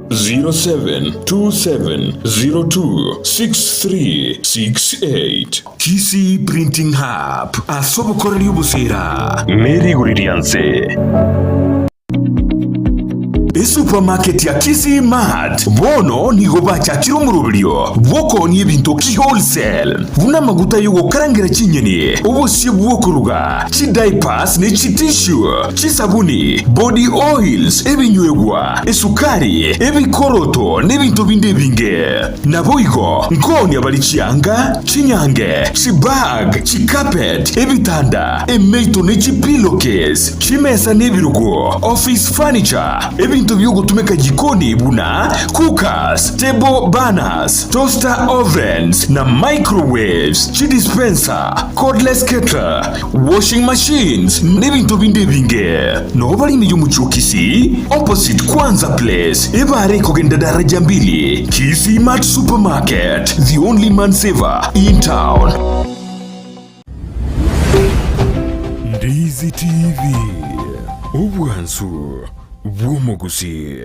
7 0727026368. Kisii Printing Hub, ase obokoreri obosera ne rigori ria nse. Esupermarket ya Kisii Mart bono nigo bachakire omoroberio bw'okoonia ebinto ki-wholesale buna amaguta y'ogokarangera chinyeni, obosie bw'okoruga, chidiapers ne chitissue, chisabuni, body oils, ebinywegwa, esukari, ebikoroto n'ebinto binde ebinge. Naboigo nkoonia bare chianga, chinyange, chibag, chicarpet, ebitanda, emeito ne chipillowcase, chimesa na ebirogo, office furniture, ebinto bi'ogotumeka jikoni buna cookers, table burners, toaster ovens na microwaves, chidispenser, cordless kettle, washing machines, n'ebinto binde ebinge. Nabo bare ime y'omochie o Kisii, opposite Kwanza Place, ebare ekogenda daraja mbili, Kisii Mart Supermarket, the only man saver in town. Ndizi TV, obwansu bw'omogusii.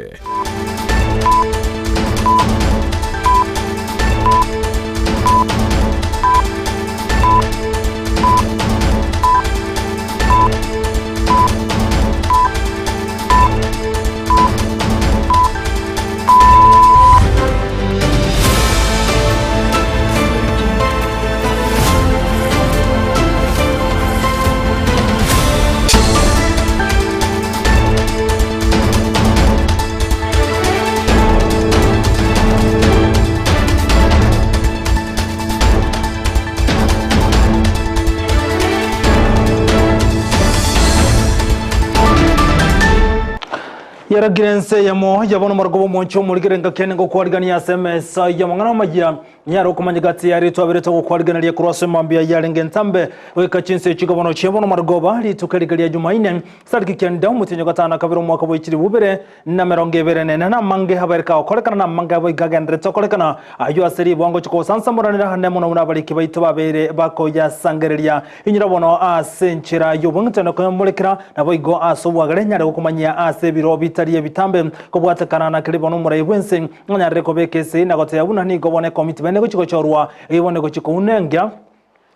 Yaragire ense eyemo yabona omoroko bw'omonche omorigere engaki ene ngokwarigania ase emesa y'amang'ana amayia Nyare okomanya gati ya rituko aberete gokwarigereria korwa ase mambia yarenge entambe goika chinsa echi bono chia bono marogoba, rituko eriga ria Jumaine, tariki kenda omotienyi o gatano na kabere omwaka bwe chilifu bibere na emerongo ebere na ene. Namange abereka gokorekana, namange abo iga agenderete gokorekana, ayio ase riboa ngochia kogosansamoranera ande mono buna abariki baito babeire bakoyasangereria. Inyora bono ase enchera y'obong'iti na koyamorekera, naboigo ase obwagare nyare gokomanyia ase ebiro bitari ebitambe, kobwatekana na keria bono omorai bw'ense Nonyarire kobeka esegi na goteba buna nigo bono ekomiti bene egochia gochorwa, eyio bono egochia kounengia,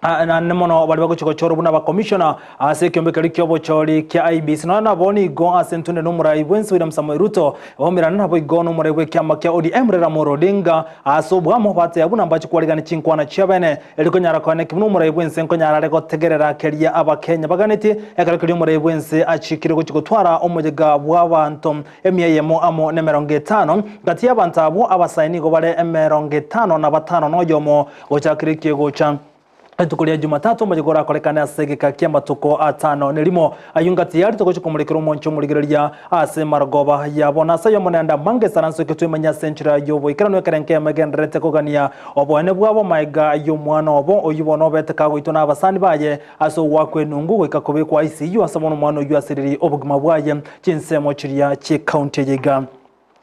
naende mono baria bagochia gochorwa buna abakomishona ase ekiombe keria ki'obochori kia IEBC. Nonya nabo nigo ase entunde nomorai bwensi William Samoei Ruto baumerane naboigo nomorai bw'ekiama kia ODM Raila Amolo Odinga ase obwamo bateba buna mbache kwarigania chinkwana chiabene erio konyara koeneki buna omorai bwense nkonyara are gotegerera keria abakenya baganetie ekero keria omorai bwense achikire gochia gotwara omoyega bw'abanto Emia eyemo amo nemerongo etano. Gati y'abanto abwo abasae nigo bare emerongo etano na batano noyomo, gochakera ekie gocha rituko ria Jumatatu omoyega orakorekane ase egeka ki'amatuko atano nerimo. Ayio ngati y'aria togochia komorekera omonche omorigereria ase marogoba yabo. Na ase ayomo naende amange esaranso eke twemenye ase enchera y'oboikeranu ekero enkemo egendererete kogania oboene bwabo maega y'omwana obo, oyio bono obete kagoitwa nabasani baye Ase ogoakwa enungu goika kobekwa ICU ase bono omwana oyio asiririe obogima bwaye chinsemo chiria chi'ecounty eye iga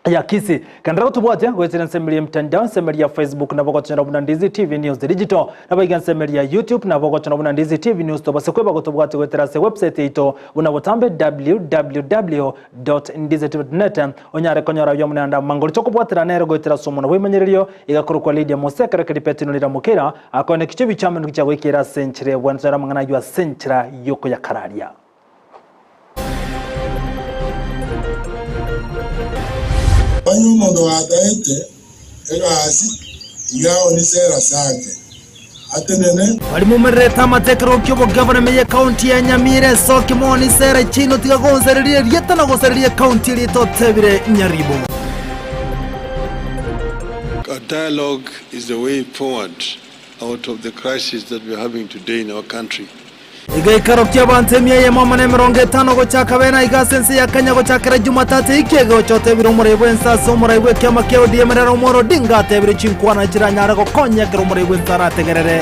ya Kisii. Genderera gotobwatia goetera ensemo eria y'emtandao, ensemo eria ya Facebook nabo ogochora buna Ndizi TV News Digital, nabo iga ensemo eria ya YouTube nabo ogochora buna Ndizi TV News tobase kweba gotobwatia goetera ase website yaito buna botambe www www.ndiztv.net onyare konyora ayio amo naende amangori tokobwatera nere goetera ase omonwa bw'emanyererio iga korokwa Lydia Mose ekero keria Petino riramokera akoene kichia ebichamenwa gichia goikera ase enchera ebwenerete onyore amang'ana ayio ase enchera y'okoyakararia. Onye omonto gataete egasi, tiga aonie sera sake, atenene. Barimumererete amatekero ki'obogavana ime y'ekaunti ya Nyamira esoke moni sera chiaino tiga gonsareria erieta na gosareria ekaunti eria etotebire Nyaribo. A dialogue is the way forward out of the crisis that we are having today in our country. Egeikaro ki'abanto emia eyemo amo nemerongo etano gochaka bene aiga ase ense ya Kenya gochakera Jumatatu eiki egeocha otebire omorai bw'ense ase omorai bw'ekiama kia ODM Raila Omolo Odinga atebire chinkwana chiranyare gokonya ekero omorai bw'ense arategerere.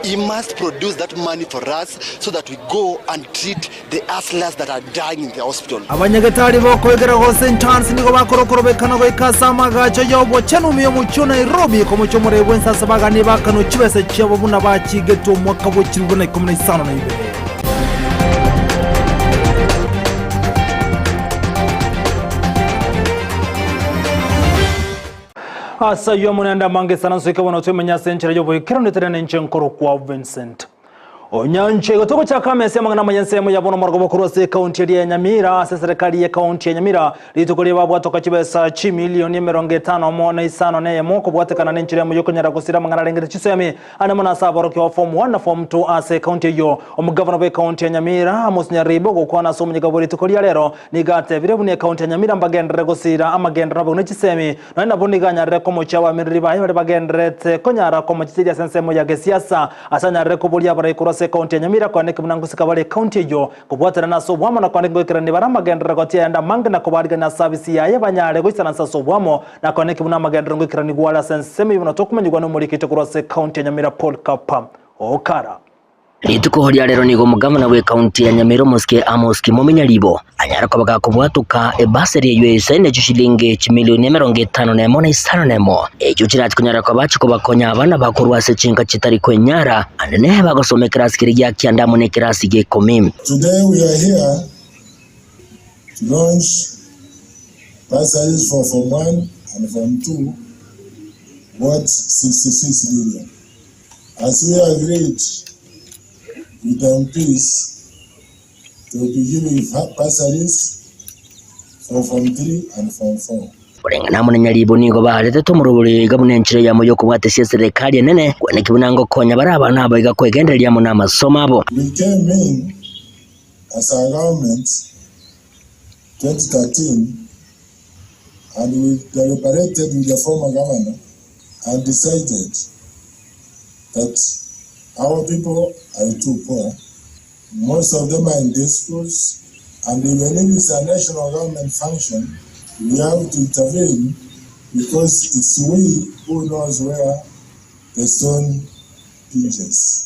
He must produce that money for us so that we go and treat the hustlers that are dying in the hospital. Abanyagetari b'okoegera gose interns nigo bakorokorobekana goika ase amagacho y'obochenu ime y'omochie o Nairobi komochia omorei bw'ense ase baganie bakanwe chibesa chiabo buna bachigetwe omwaka bwe chilifu na ikomi na isano na ibere. Ase ayio amo naende amange sana nsoike bono twemenye ase enchera y'oboikeranu etari nenche nkorokwa Vincent. Onyancha igo togochaka amesa y'amang'ana amaya ensemo ya bono omorogoba korwa ase ekaunti eria ya Nyamira ase eserekari y'ekaunti ya Nyamira rituko riria babwatoka chibesa chimilioni emerongo etano amo na isano na eyemo kobwatekana nenchera emo yokonyara gosira amang'ana arengete chisemi ande mono ase aborokigwa ba form 1 na form 2 ase ekaunti eyio. Omogavana bw'ekaunti ya Nyamira Amos Nyaribo ogokwana ase omonyega bwe rituko ria rero nigo atebire buna ekaunti ya Nyamira mbagenderere gosira amagenderero abwo ne chisemi Nonya nabo nigo anyarire komochia abaminiri baye baria bagendererete konyara komochicheria ase ensemo ya gesiasa, ase anyarire koboria abarai korwa ase ekaunti ya Nyamira koaneke buna ngosika bare ekaunti eyio, kobwaterana ase oboamo na koaneke ngoikerania bare amagenderero gotia ayande amange na kobaarigania ase abisi yaye banyare goisaransa ase oboamo na koaneke buna amagenderero ngoikeranigwa are ase ensemo eyio buna tokomanyigwa nomorikito korwa ase ekaunti ya Nyamira Paul Kapa Okara. Rituko ria rero nigo omogavana bw'ekaunti ya Nyamira omosike Amos Kimomi Nyaribo anyare koba gakobwatoka ebasari eyio eisaine chishilingi chimilioni emerongo etano nemo na isano nemo echio chirachi konyara koba chikobakonya abana bakorwa ase chinka chitari kwenyara anene bagosoma ekerasi keria gia kianda amo nekerasi gia ikomi. Today we are here to launch bursaries for Form 1 and Form 2 worth 66 million. As we agreed with the MPs, they will be giving bursaries for Form 3 and Form 4. Koreng'ana amo na Nyaribo nigo baaretete omorobori oyo iga buna enchera eyemo y'okobwatesia eserekari enene, kweneki buna ngokonya bare abana abo iga kwegendereria amo namasomo abo. We came in as a government 2013 and we deliberated with the former governor and decided that our people are too poor. Most of them are in day schools, and even if it's a national government function, we have to intervene because it's we who knows where the stone pinches.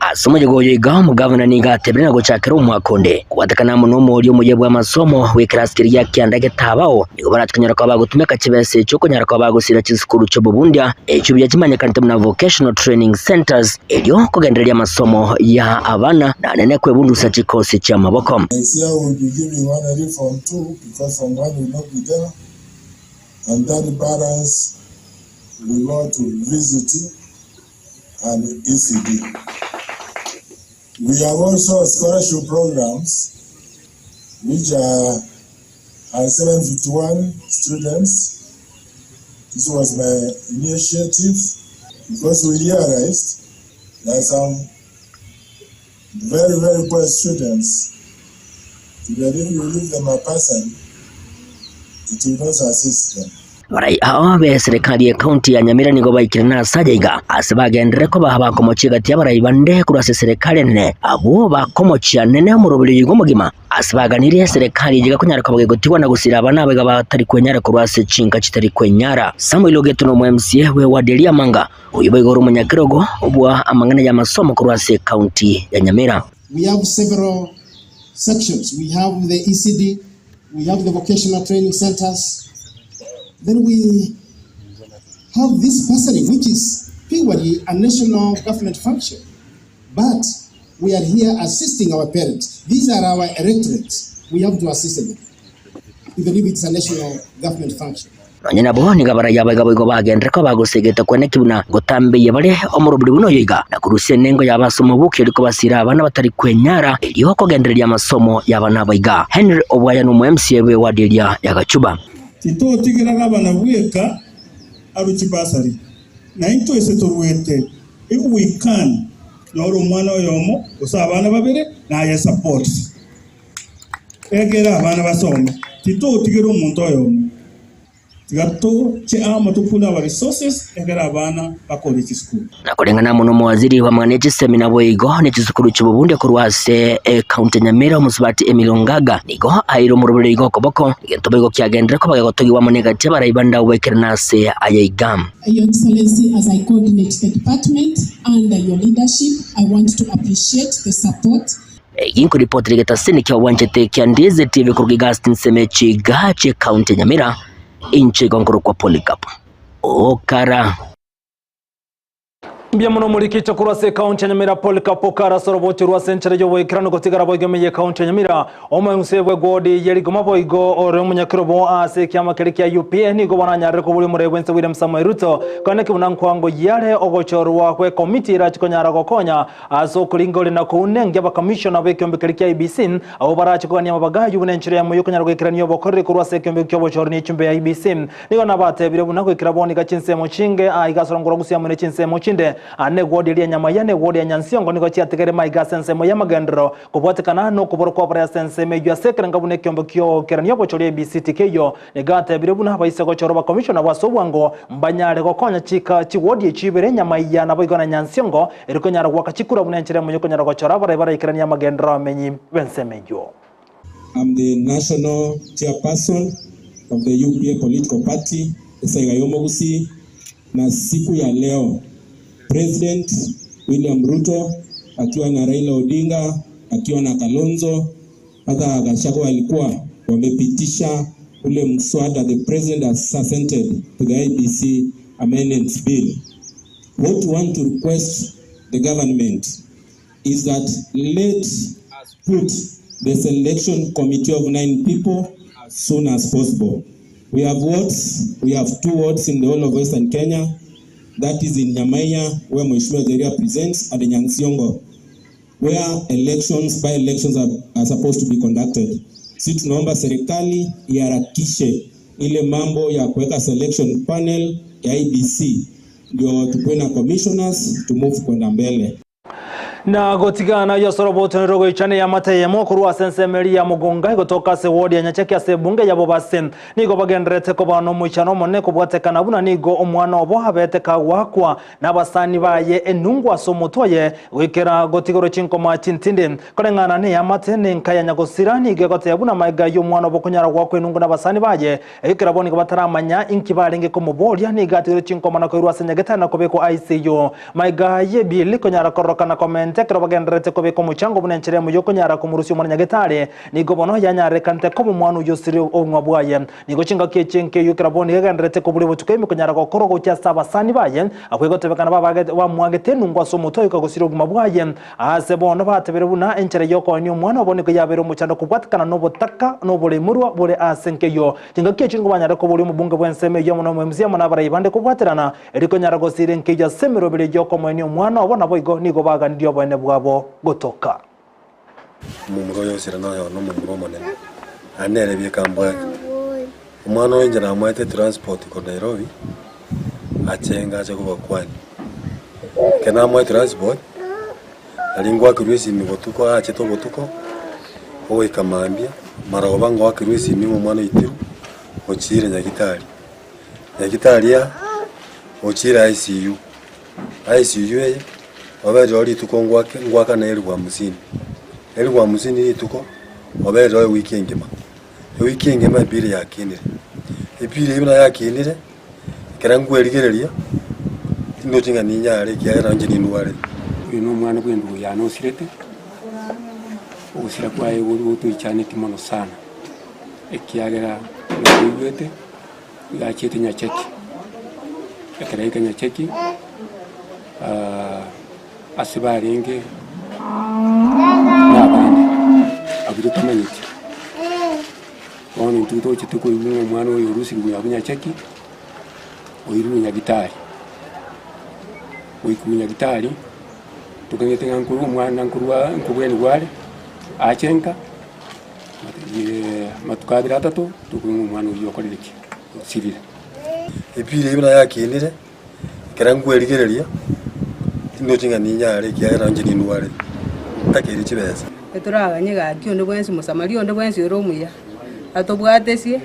Ase omoyega oyo iga omogavana nigo atebire na gochakera omwaka onde kobwatekana amo nomoria omoyia bw'amasomo bw'ekerasi keria gia kianda getabao nigo barache konyara koba bagotumeka chibesa echio konyara koba bagosira chisukuru chi'obobundia echio buya chimanyekanete buna Vocational Training Centres erio kogendereria amasomo ya abana na nene kwebundusa chikosi chi'amaboko. Next year we will be giving only form 2 because form 1 will not be there and that balance will go to VCT and ECD. We have also scholarship programs which are, are 751 students. This was my initiative because we realized that some very, very poor students, even if you leave them a person, it will not assist them. Abarai ao b'eserekari y'ekaunti ya Nyamira nigo baikire nase aye iga, ase bagenderere koba bakomochia egati y'abarai bande korwa ase eserekari enene, abwo bakomochia nene omoroberi oyo iga omogima, ase baganirie eserekari eye gekonyara koba gegotigwa na gosira abana abo iga batari kwenyara korwa ase chinka chitari kwenyara. Samuel Ogeto nomo MCA bwe ward eria Amanga, oyio boigo ore omonyakerogo bwa amang'ana y'amasomo korwa ase ekaunti ya Nyamira. We have several sections. We have the ECD, we have the vocational training centers. Then we have this bursary, which is purely a national government function. But we are here assisting our parents. These are our electorates. We have to assist them, even if it's a national government function. Nonya nabo nigo abaraiyo abaiga boigo bagenderera koba bagosegeta kweneki buna ngotambeyia bare omorobori buna oyo iga, na korusia enengo yabo ase omobuki erio kobasiira abana batari kwenyara, erio kogendereria amasomo y'abana abo iga. Henry Obwaya nomo MCA bwe ward eria ya Gachuba. Titotigera gabana bweka arwe chibasari, naintwe ase torwete, if we can, nyora omwana oyomo gose abana babere naye support. Ekero abana basome, titotigera omonto oyomo. Tiga toche amo topule our resources ekero abana bakore chisukuru. Na koreng'ana amo nomowaziri bw'amang'ana e chisemi naboigo ne chisukuru chi'obobundia korwa ase ecounty ya Nyamira omosubati Emily Ongaga nigo aeire omoroberi oiga okoboko, egento boigo kiagenderere koba gegotogigwa amo negati y'abarai bande abwo baikerane ase aya iga. Your Excellency, as I coordinate the department under your leadership, I want to appreciate the support Eki nkoripotera egetasini kia obwanchete kia Ndizi TV koruga iga ase chinsemo echi iga chie county ya Nyamira, inche igo nkorokwa Polycarp Okara. Mbuya mono omoriki korwa ase ekaunti ya Nyamira Paul Kapoka ase orobocho rwa ase enchera y'oboikeranu gotigara boigo ime y'ekaunti ya Nyamira. Omoeng'use bw'egwodi ye rigoma boigo ore omonyakerobo ase ekiama keria kia UPA nigo bono anyarire koboria omorei bw'ense William Samoei Ruto koeneki buna nkwango yare ogochorwa gw'ekomiti erache konyara gokonya ase okoringa ore na kounengia abakamishona b'ekeombe keria kia IEBC abwo barache kogania amabaga ayio buna enchera eyemo y'okonyara goikerania obokoreri korwa ase ekeombe ki'obochori ne echumbe ya IEBC. Nigo nabatebire buna goikera bono iga chinsemo chinge aa iga ase orongoro gose amo ne chinsemo chinde, aa negwodi eria nyamaiya, na egwodi ya nyansiongo nigo chiatigaire maiga ase ensemo y'amagenderero, kobwatekana nokobora kw'abarai ase ensemo eyio ase ekerenga buna ekeombe ki'ogokerania obochori IEBC tikeiyo. Nigo atebire buna abaise gochora obakomishona ase obwango mbanyare gokonya chika chigwodi echio ibere, nyamaiya naboigo na nyansiongo, erio konyara goaka chikura buna enchera eyemo y'okonyara gochora abarai baraikeranie amagenderero amenyi b'ensemo eyio. I'm the national chairperson of the UPA political party esaiga y'omogusii na siku ya leo President William Ruto akiwa na Raila Odinga akiwa na Kalonzo hata Gachagua walikuwa wamepitisha ule mswada the president has assented to the IEBC amendments bill. What we want to request the government is that let us put the selection committee of 9 people as soon as possible. We have wards, we have 2 wards in the whole of Western Kenya, that is in Nyamaiya, where Mheshimiwa Zeria presents, and in Nyansiongo, where elections, by-elections are supposed to be conducted. Si tunaomba serikali iharakishe ile mambo ya kuweka selection panel ya IEBC ndio tukuwe na commissioners to move kwenda mbele. Na gotigana yosoro botonero goichane ya mateyemo korwa ase ensemo eria ya Mugunga egotoka ase ward ya Nyacheki ase ebunge ya Bobasi. Nigo bagendererete koba nomoichano omonene kobwatekana buna nigo omwana obo abete kagwakwa nabasani baye enungu ase omotwe oye goikera gotigorwa chinkoma chintindi. Koreng'ana neyamate nenka ya Nyagosira nigo egoteba buna magega y'omwana obo konyara goakwa enungu nabasani baye Ekero abwo nigo bataramanya inki barenge komoboria, nigo atigire chinkoma na koirwa ase nyagetari na kobekwa ICU. Maiga y'ebill konyara kororokana komenta ekero bagendererete kobeka omochango buna enchera emo y'okonyara komorusia omwana nyagetari, nigo bono yanyarekanete koba omwana oyio osire obogima bwaye. Nigo chingaki echi enke eyio ekero bono nigo egendererete koburia botuko ime konyara gokorwa gochia ase abasani baye, abwo egotebekana bamwagete enungu ase omotwe oika gosiria obogima bwaye. Aase bono batebire buna enchera y'okoenia omwana obo nigo yabeire omochando kobwatekana nobotaka na oboremorua bore aase nkeyio. Chingaki echio nigo banyare koboria omobunge bw'ensemo eyio amo n'omoemisia amo nabarai bande kobwaterana, erio konyara gosiira enkeyio ase emeroberi y'okomoenia omwana obo, naboigo nigo baganirie oboene bwabo gotoka. Omomura oyo osira noyo nomomura omonene, naende nere bieka mbwate. Omwana oyo inche namoete transport korwa Nairobi, achenge ache kobakwania. Ekero namoe transport, nari ngoakerwa esimi botuko achete obotuko, ogoika mambia, marogoba ngoakerwa esimi ng'a omwana oitirwe, ochiire nyagetari. Nyagetari aa, ochiire ICU, ICU eye, oberire oo rituko ngoake ngoakana elfu hamsini, elfu hamsini rituko, oberire oo ewiki engima. Ewiki engima ebill yakinire, ebill eyio buna yakinire, ekero nkwerigereria, tindochi ng'a ninyare ekiagera inche nindwarete. Oyo nomwana bw'endugu yane osirete, ogosira kwaye gotoichanetie mono sana, ekiagera nakoigwete iga achiete Nyacheki. Ekero aika Nyacheki, ase barenge nabande abwo totamanyeti. Bono intwe tochete koigwa ng'a omwana oyo orusirwe abwo Nyacheki, oirwe Nyagitari. Goikwa Nyagitari, tokagete ng'a nkorwa omwana nkorwa nkobwenigwa are, ache nka, amatuko abere atato, tokoigwa ng'a omwana oyio okorire ki? Osirire. Epira eyio buna yakinire. Ekero nkwerigereria, tindochi ng'a ninyare ekiagera inche nindware, ntakeire chibesa. Etoraganye gaki onde bwensi Mosamaria onde bwensi ore omuya, atobwatesie,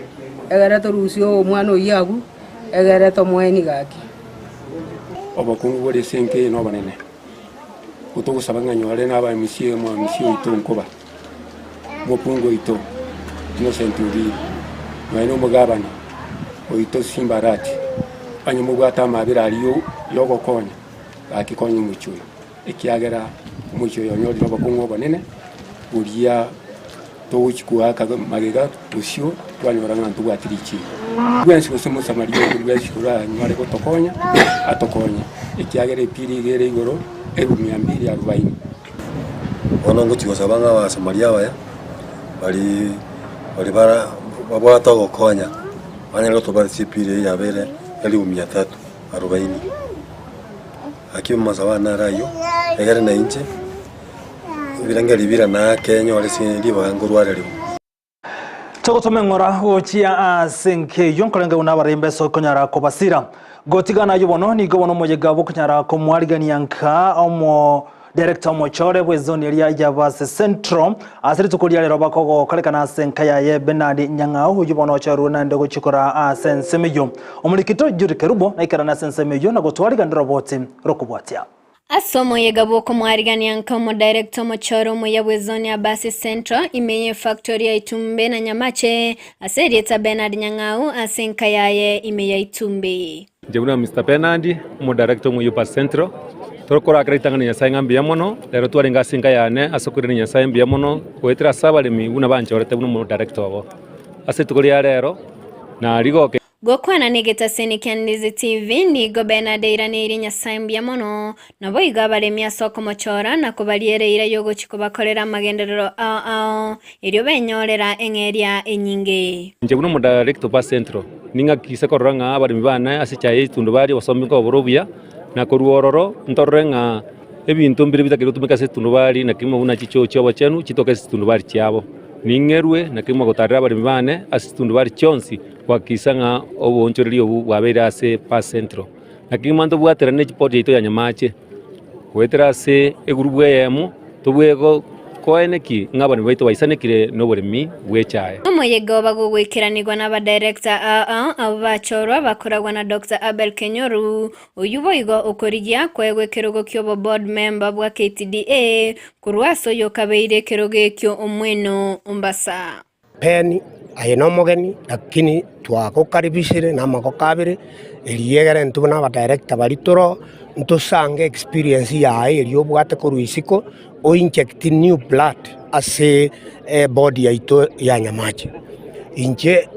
egere torusie omwana oyio agwo, egere tomoenie gaki. Obokungu bore ase enka eye nobonene, gotogosaba ng'a nyore na abamusie omomusie oito nkoba, omokungu oito Innocent Obiri, nonya na omogabana oito Simba Arati, onye mobwate amabera aria yogokonya, gaki konya omochie oyo, ekiagera omochie oyo onyorire obokong'u obonene boria. Togochia koaka magega bosio twanyora ng'a ntobwati richiiko. Bwensi gose Omosamaria onde bwensi oranyare gotokonya, atokonye, ekiagera epira iga ere igoro elfu mia mbili arubaini. Bono ngochia gosaba ng'a Abasamaria abaya, baria baria bara babwate ogokonya, banyare gotobaresia epira eyio yabeire elifu mia tatu arubaini. Gaki amasabo ane naro ayio, egere na inche. Ebirengererio biria nakenyore ase ribaga nkorwarerigwa. Togotoma eng'ora gochia ase enka eyio nkorenge buna abarembe ase okonyara kobasira. Gotigana ayio bono nigo bono omoyega bw'okonyara komwarigania nka omo director omochore bw'ezoni eria ya Base Central ase rituko ria rero bakogokorekana ase enka yaye Bernard Nyang'au oyio bono ocherwe naende gochia koraa ase ensemo eyio. Omorikito Judy Kerubo naikerane ase ensemo eyio na gotwariganera roboti rokobwatia. Ase omoyega bw'okomwarigania nka omodirector omochoro omuya bw'ezone ya Basi Central ime y'efactory ya Itumbe na Nyamache ase erieta Bernard Nyang'au ase enka yaye ime ya Itumbe. Inche buna Mister Bernard, omodirector omuya o Basi Central, tokorakera ritang'ani Nyasae ng'a mbuya mono, rero twarenge ase enka yane ase okoirania Nyasae mbuya mono goetera ase abaremi buna banchorete buna omodirector obo. Ase rituko ria rero, narigoke. Gokwana negetaseni kia Ndizi TV, nigo Bernard airaneirie Nyasae mbuya mono, naboigo abaremi ase okomochora na kobariera eira y'ogochia kobakorera amagenderero ao ao, erio benyorera eng'eria enyinge. Inche buna omodarekta o Central, ning'akise korora ng'a abaremi bane ase echae y'etundo baria obosombi nkobora obuya, na korwa ororo ntorore ng'a ebinto mbire bitakeire gotumeka ase etundubari naki buna chichoo chi'obochenu chitoke ase chitundubari chiabo. Ning'erwe naki mogotarera abaremi bane ase chitundubari chionsi Goakikisa ng'a oboonchoreria obwo bwabeire ase Pass Central. Naki ng'ima ntobwaterane ne chipoti yaito ya Nyamache, goetera ase egurubu eyemo, tobue koeneki ng'a abaremi baito baisanekire noboremi bw'echae. Omoyega oba gogoikeranigwa n'abadirector ao ao abwo bachorwa bakoragwa na Doctor Abel Kenyoru, oyio boigo okorigia koegwa ekerogo ki'obo board member bwa KTDA korwa ase oyokabeire ekerogo ekio Omweno Ombasa. Beni, aye nomogeni, lakini twagokaribisire namagoko abere, erio egere intwe buna abadirector baria toro, ntosange experience yaye eria obwate korwa isiko, o inject new blood ase eboard yaito ya Nyamache. Inche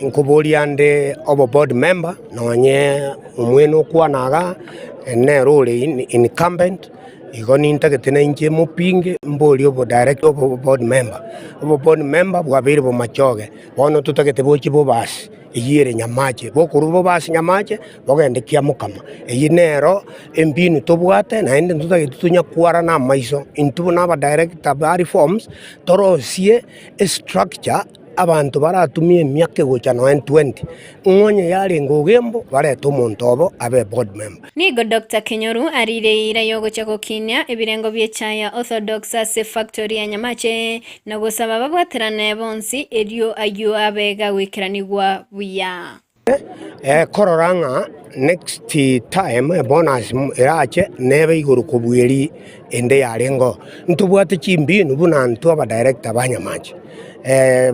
nkoboria nde obo board member nonye omwene okwana igaa, nere ore incumbent. Igo nintagete nainche mopinge mborie obodirect obo board member. Obo board member bwabeire bomachoge, bono totagete bochie bobasi eyio ere Nyamache. Bokorwa bobasi Nyamache, bogende Kiamokama. Eyio nero embinu tobwate naende ntotagete tonyakwara na amaiso. Intwe buna abadirector ba reforms, torosie estructure. Abanto baratumie emiaka egocha nonya 20, ng'a onye yarenge ogembo, barete omonto obo abe board member. Nigo Doctor Kenyoru ariire eira y'ogocha gokinia ebirengo bi'echae ya Orthodox ase efactory ya Nyamache na gosaba babwaterane bonsi erio ayio abe gagoikeranigwa buya. Korora ng'a next time ebonus erache nebe igoro kobua eria ende yarengeo. Ntobwate chimbinu buna intwe abadirector ba Nyamache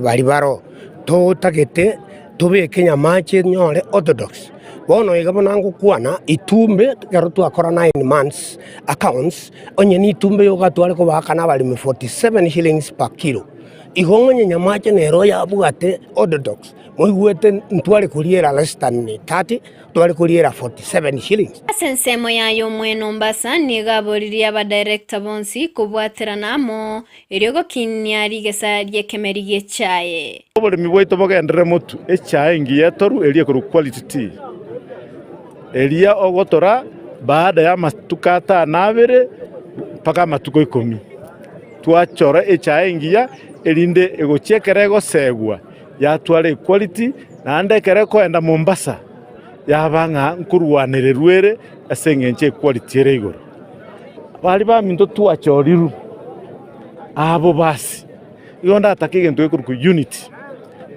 baria baroo, totagete tobeke Nyamache enyore orthodox. Bono iga buna ngokwana, itumbe ekero twakora 9 months accounts, onye na itumbe yoka tware kobaakana abaremi 47 shillings per kilo. Igo onye Nyamache nere oyabwate orthodox. Moigwete ntware koriera less than 30, tware koriera 47 shillings. Ase ensemo yaye omwene Ombasa nigo aboririe abadirector bonsi kobwaterana amo erio gokinia rigesa ri'ekemeri gi'echae. Oboremi bwaito bogenderere motu, echae engiya etoru eria ekorokwa quality tea, eria ogotora baada ya amatuko atano abere mpaka amatuko ikomi. Twachora echae engiya erinde egochia ekero egosegwa yatwara equality, naende ekero ekoenda Mombasa yaba ng'a nkorwanererwa ere ase eng'encho equality ere igoro. Baria baminto twachorirwe abo basi, igo ndatake egento gekorokwa unity,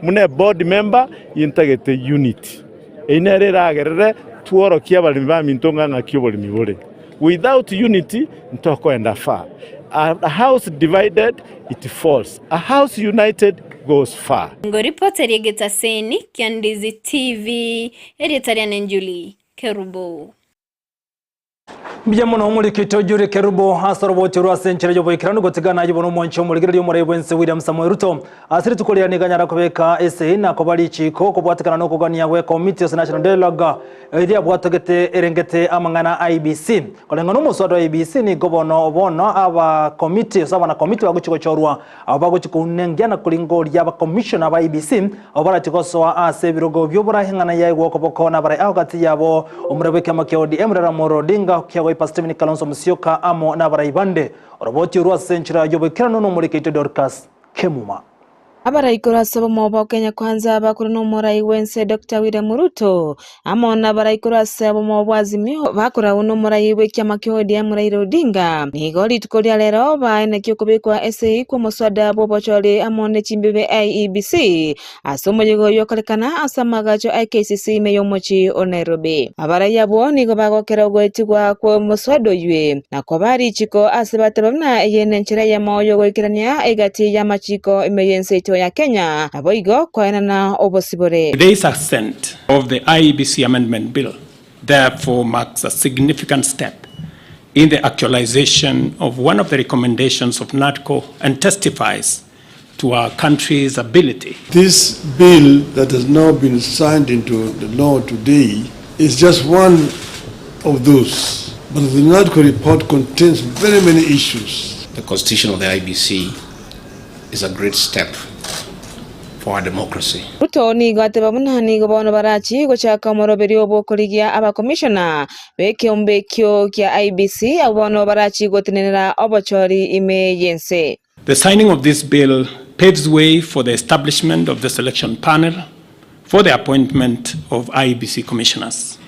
buna eboard member intagete unity, eyio nere eragerere tworokie abaremi baminto ng'a ng'aki oboremi bore. Without unity ntokoenda far. A house divided it falls, a house united goes far. Ngoripota ri'egetaseni kia Ndizi TV, erieta riane Julie Kerubo. Mbuya mono omorikito Juri Kerubo ase oroboti orwo ase enchera y'oboikeranu gotigana ayio bono omwanchi omorigereria omorai bw'ense William Samoei Ruto ase rituko riria nigo anyara kobeka esegi na koba richiko kobwatekana nokogania gwe komiti ase National Dialogue eria abwatogete erengete amang'ana a IEBC. Koreng'ana omoswada wa IEBC nigo bono bono aba komiti ase abana komiti bagochi gochorwa Abwo bagochia kounengia na koringoria abakomishona ba IEBC, abwo barachie gosoa ase ebirogo bi'oboraai eng'ana yaigwa okoboko nabarai ao gati yabo, omorwoti bw'ekiama kia ODM Raila Amolo Odinga, Okiago Stephen Kalonzo Musyoka amo nabarai bande. Oroboti orwo ase enchera y'oboikeranu nomorikeito Dorcas Kemuma. Abarai korwa ase obomo bwa Kenya Kwanza bakure nomorai bw'ense Doctor William Ruto Amo nabarai korwa ase obomo bwa Azimio bakoragwa nomorai bw'ekiama kia ODM Raila Odinga, nigo rituko ria rero baenekia okobekwa esegi kw'omoswada bw'obochori amo ne chimbibe IEBC ase omoyega oyio okorekana ase amagacho a KICC ime y'omochie o Nairobi. Abarai abwo nigo bagokera ogoetigwa kw'omoswada oyio na koba richiko ase bateba buna eye nenchera eyemo y'ogoikerania egati y'amachiko ime y'ense yaito ya Kenya naboigo koenana obosibore. Today's assent of the IEBC Amendment Bill therefore marks a significant step in the actualization of one of the recommendations of NADCO and testifies to our country's ability. This bill that has now been signed into the law today is just one of those. But the NADCO report contains very many issues. The constitution of the IBC is a great step for our democracy. Ruto nigo ateba buna nigo bono barachie gochaka omoroberio bw'okorigia abakomishona b'ekeombe ekio kia IEBC abwo bono barachie gotenenera obochori ime y'ense. The signing of this bill paves way for the establishment of the selection panel for the appointment of IEBC commissioners.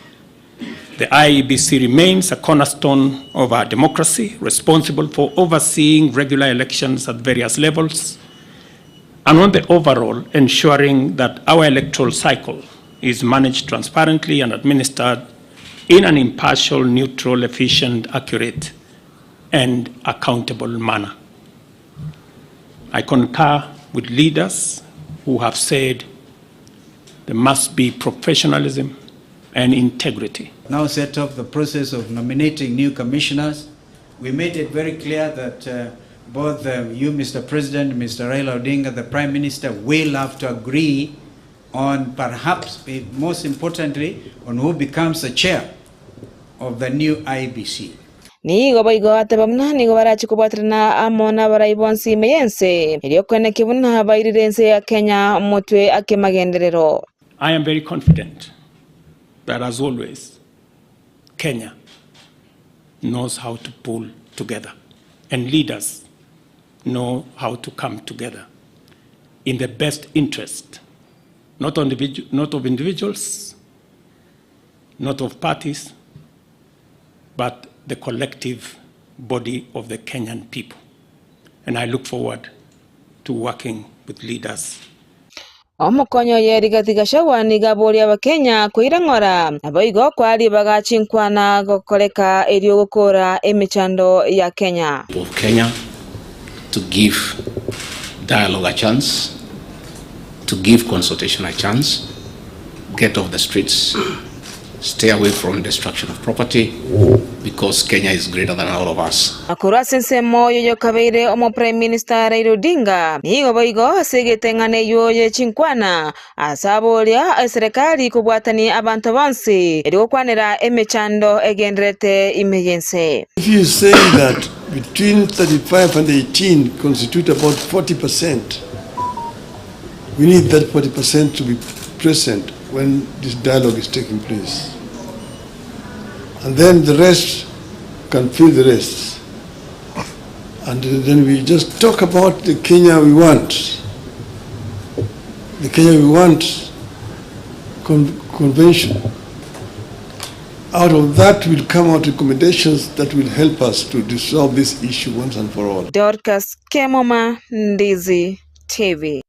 The IEBC remains a cornerstone of our democracy, responsible for overseeing regular elections at various levels, and on the overall ensuring that our electoral cycle is managed transparently and administered in an impartial, neutral, efficient, accurate, and accountable manner. I concur with leaders who have said there must be professionalism and integrity. Now set up the process of nominating new commissioners. We made it very clear that uh, both um, you, Mr. President, Mr. Raila Odinga, the Prime Minister, will have to agree on perhaps, eh, most importantly, on who becomes the chair of the new IBC. Nigo boigo ateba buna nigo barachie kobwaterana amo nabarai bonsi ime y'ense, erio koenekia buna bairire ense ya Kenya omotwe akemagenderero. I am very confident that as always Kenya knows how to pull together and leaders know how to come together in the best interest not, not of individuals, not of parties, but the collective body of the Kenyan people. And I look forward to working with leaders. Omokonyi oye Rigathi Gachagua nigo aboria Abakenya koira ng'ora, naboigo koa ribaga chinkwana gokoreka erio gokora emechando ya Kenya. Of Kenya to give dialogue a chance, to give consultation a chance, get off the streets, stay away from destruction of property because Kenya is greater than all of us. Na korwa ase ensemo oyokabeire omo Prime Minister Raila Odinga nigo boigo ase egeteng'ana eyio ye chinkwana ase aboria eserekari kobwatania abanto bonsi erio gokwanera emechando egendererete ime y'ense. If you say that between 35 and 18 constitute about 40 percent, we need that 40 percent to be present when this dialogue is taking place. And then the rest can fill the rest. And then we just talk about the Kenya we want. The Kenya we want con convention. Out of that will come out recommendations that will help us to dissolve this issue once and for all. Dorcas Kemoma, Ndizi TV.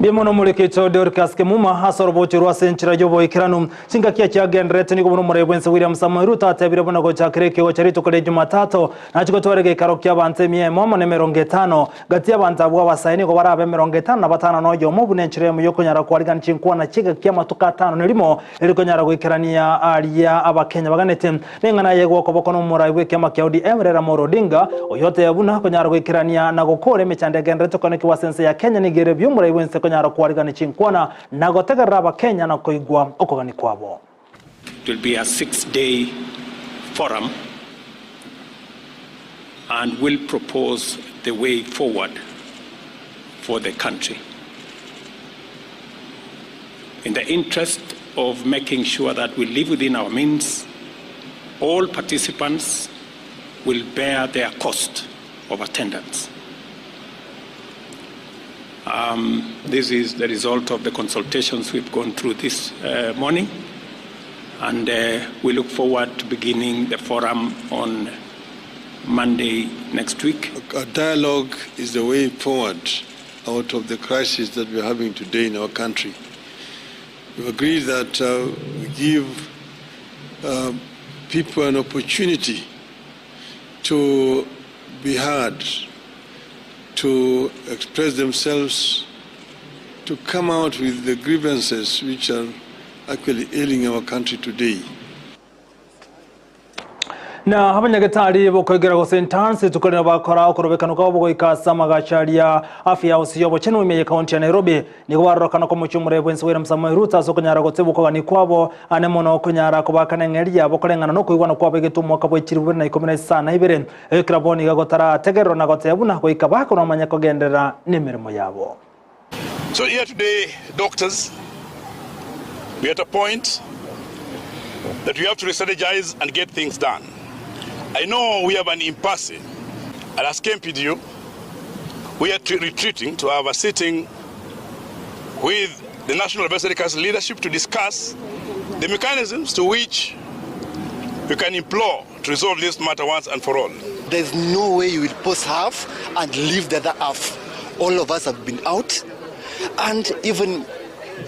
Mbuya omorikito Dorcas Kemuma ase orobocho rwa ase enchera y'oboikeranu. Chingaki achiagendererete nigo buna omorai bw'ense William Samoei Ruto atebire buna gochakera ekegocha rituko ria Jumatatu nachie gotwara egeikaro ki'abanto emia emo amo nemerongo etano. Gati y'abanto abwo abasae nigo barabe 51 na oyomo buna enchera eyemo y'okonyara kwarigania chinkwana chi'egaki amatuko atano na erimo eri konyara goikerania aria Abakenya baganete. Neng'ana eye egokoboko nomorai bw'ekiama kia ODM Raila Amolo Odinga, oyio oteba buna konyara goikerania na gokora emechando egendererete koenekigwa ase ense ya Kenya nigo ere buya omorai bw'ense konyara kwarigania chinkwana na gotegerera Abakenya na koigwa okogania kwabo. It will be a 6-day forum and will propose the way forward for the country in the interest of making sure that we live within our means. All participants will bear their cost of attendance. Um, this is the result of the consultations we've gone through this uh, morning, and uh, we look forward to beginning the forum on Monday next week. A dialogue is the way forward out of the crisis that we're having today in our country. We've agreed that uh, we give uh, people an opportunity to be heard, to express themselves, to come out with the grievances which are actually ailing our country today. Na abanyagetari bokoigera gose interns rituko rino bakora okorobekano kwabo goika ase amagacho aria afya house y'obochenu ime ye county ya Nairobi. Nigo barorokana komochia omorembe bw'ense William Samoei Ruto ase okonyara gotebwa okogania kwabo ane mono okonyara kobakana eng'eria yabo koreng'ana nokoigwana kwabo egetwe omwaka bwe chilifu bibere na ikomi na isano na ibere. Ekero bono iga gotarategererwa na goteba buna goika bakorwa bamanye kogenderera nemeremo yabo. So here today, doctors, we are at a point that we have to re-strategize and get things done. I know we have an impasse, and as KMPDU, we are retreating to have a sitting with the National Advisory Council leadership to discuss the mechanisms to which we can implore to resolve this matter once and for all. There's no way you will post half and leave the other half. All of us have been out, and even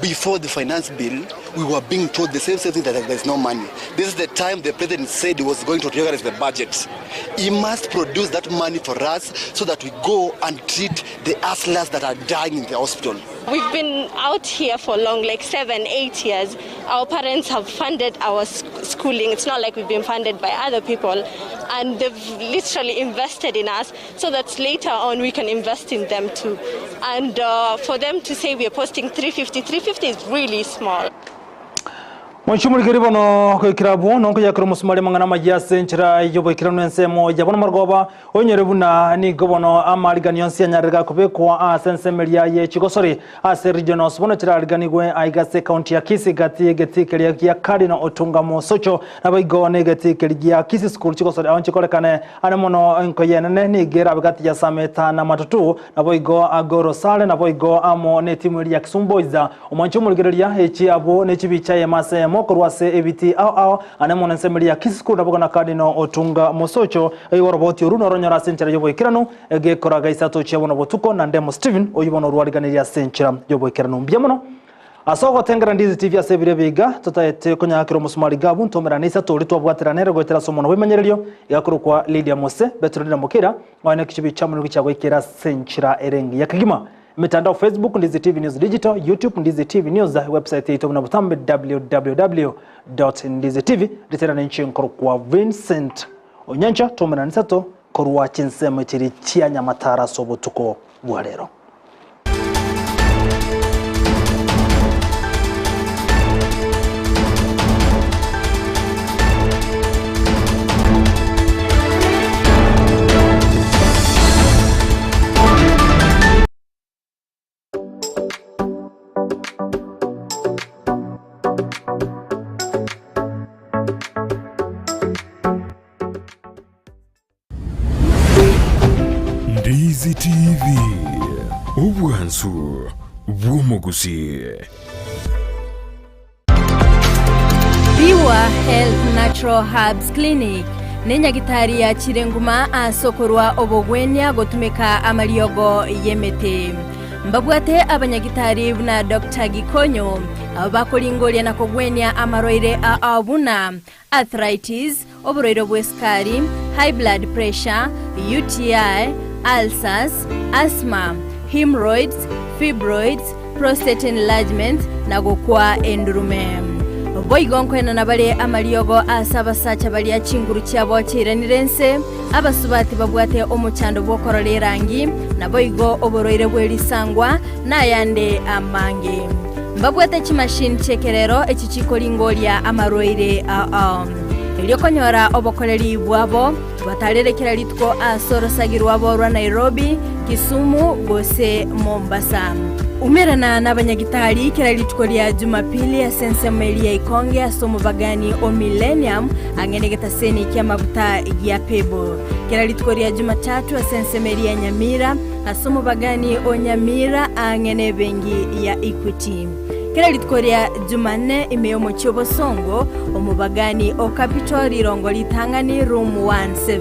before the finance bill, we were being told the same, same thing that there's no money. This is the time the president said he was going to reorganize the budget. He must produce that money for us so that we go and treat the hustlers that are dying in the hospital. We've been out here for long, like 7, 8 years. Our parents have funded our schooling. It's not like we've been funded by other people. And they've literally invested in us so that later on we can invest in them too. And uh, for them to say we are posting 350, 350 is really small. Mwanchumurikeri bono goikera abwo nonkoyakera omosumari amang'ana amaya ase enchera y'oboikeranu ensemo ya bono marogoba onyore buna nigo bono amarigani onsi anyarire gakobekwa ase ensemo eria ye chigosori ase regionals bono chirariganigwe aiga ase ekaunti ya Kisii gati y'egetii keria gia Cardinal Otunga Mosocho naboigo na egetii keria gia Kisii School chigosori ao nchikorekane are mono enkoyo enene nigo erabe gati ya Sameta na Matutu naboigo Agoro Sare naboigo amo netimu eria ya Kisumu Boys Omwanche omorigereria echi abwo ne chibicha eyemo ase eyemo korwa ase ebiti ao ao, ane mono ensemo eria ya Kisku naboigo na Cardinal Otunga Mosocho. Igo oroboti oru noronyore ase enchera y'oboikeranu, egekoraga isato chia bono botuko, na Ndemo Stephen, oyio bono orwariganirie ase enchera y'oboikeranu. Mbuya mono ase ogotengera Ndizi TV ase ebiro ebi iga, totaete konyakera omosumari gabu ntomerane isato oria twabwaterana ere goetera ase omonwa bw'emanyererio, iga akorokwa Lydia Mose, Betronina Mokira, oye neki chibicha amo nigo chiagoikera ase enchera ere engiya kegima. Emetandao Facebook Ndizi TV News Digital, YouTube Ndizi TV News, website yaito buna botambe www.ndizitv ritera ninche nkorokwa Vincent Onyancha tomerana nisato korwa chinsemo chiri chia Nyamatara ase obotuko bwa rero. Ndizi TV, obwansu bw'omogusii. Biwa Health Natural Herbs Clinic nenyagitari yachire nguma ase okorwa obogwenia gotumeka amariogo y'emete. Mbabwate abanyagitari buna Doctor Gikonyo, abwo bakoringoria na kogwenia amarwaire ao buna arthritis, oborwaire bw'esukari, high blood pressure, UTI, ulcers, asthma, hemorrhoids, fibroids, prostate enlargement, na gokwa endurume. Boigo nkoenana bare amariogo ase abasacha baria chinguru chiabo chiairanire ense, abasubati babwate omochando bw'okorora erangi, naboigo oborwaire bwe risangwa, na ayande amange. Mbabwate chimashini chi'ekerero echi chikoringoria amarwaire ao. Erio konyora obokoreri bwabo, batarere kera rituko ase orosagi rwabo rwa Nairobi, Kisumu gose Mombasa. Umerana nabanyagitari kera rituko ria Jumapili ase ensemo eria ya Ikonge ase omobagani o Millennium ang'e negetaseni ki'amaguta gia Pebble. Kera rituko ria Jumatatu ase ensemo eria ya Nyamira ase omobagani o Nyamira ang'e nebengi ya Equity. Kera rituko ria Jumanne ime y'omochie o Bosongo, omobagani o Capital rirongo ritang'ani room 170.